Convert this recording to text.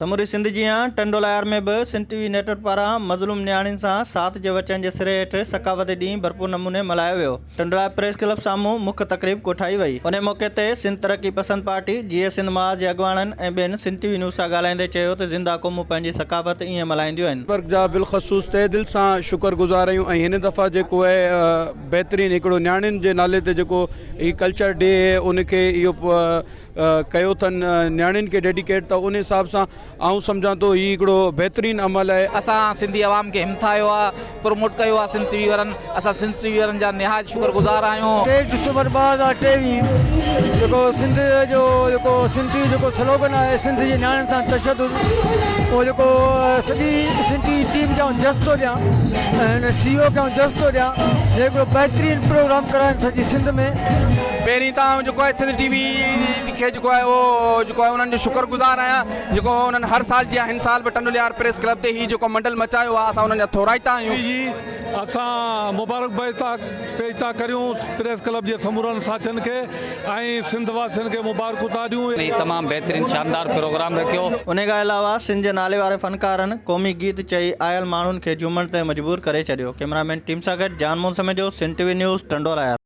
سموري سنڌ جيان ٽنڊوالهيار ۾ به سنڌ ٽي وي نيٽ ورڪ پاران مظلوم نياڻين سان ساٿ جي وچن جي سري هيٺ ثقافتي ڏينهن ڀرپور نموني ملهايو ويو. ٽنڊوالهيار پريس ڪلب سامهون مک تقريب ڪوٺائي وئي. انهي موقعي تي سنڌ ترقي پسند پارٽي، جيئي سنڌ محاذ جي اڳواڻن ۽ ٻين سنڌ ٽي وي نيوز سان ڳالهائيندي چيو ته زنده قومون پنهنجي ثقافت ائين ملهائينديون آهن. ورڪ جا بالخصوص تهه دل سان شڪر گذار آهيون ۽ هن دفعا جيڪو آهي بهترين هڪڙو نياڻين جي نالي تي جيڪو هي ڪلچر ڊي ان کي اهو ڪيو اٿن نياڻين کي ڊيڊيڪيٽ ته ان حساب سان آئون سمجهان ٿو هي هڪڙو بهترين عمل آهي. اسان سنڌي عوام کي همٿايو آ پروموٽ ڪيو آ سنڌ ٽي وي وارن اسان سنڌ ٽي وي وارن جا نهايت شڪر گذار آهيون. ٽي ڊسمبر 2023 جيڪو سنڌ جو جيڪو سنڌ ٽي وي جيڪو سلوگن آهي سنڌ جي نياڻين سان تشدد اهو جيڪو سڄي سنڌ ٽي وي ٽيم کي آئون جس ٿو ڏيان ۽ هن سي او کي آئون جس ٿو ڏيان جي هڪڙو بهترين پروگرام ڪراين سڄي سنڌ ۾. پهرين ته آئون جيڪو آهي سنڌ ٽي وي کي جيڪو آهي اهو جيڪو آهي انهن جو شڪر گذار آهيان جيڪو انهن هر سال جيان هن سال به ٽنڊوليار پريس ڪلب تي هي جيڪو منڊل مچايو آهي اسان انهن جا ٿورائتا آهيون. جي اسان مبارڪباد ٿا پيش ٿا ڪريون پريس ڪلب جي سمورن ساٿين کي ۽ سنڌ واسين کي مبارڪون ٿا ڏيون. هي تمام بهترين شاندار پروگرام رکيو. انهي کان علاوه سنڌ جي نالي واري فنڪارن قومي گيت چئي آيل ماڻهن کي جهومڻ تي مجبور ڪري ڇڏيو. ڪئميرا مين ٽيم سان گڏ Jan Mohan Samejo, Sindh T V news, Tando Allahyar.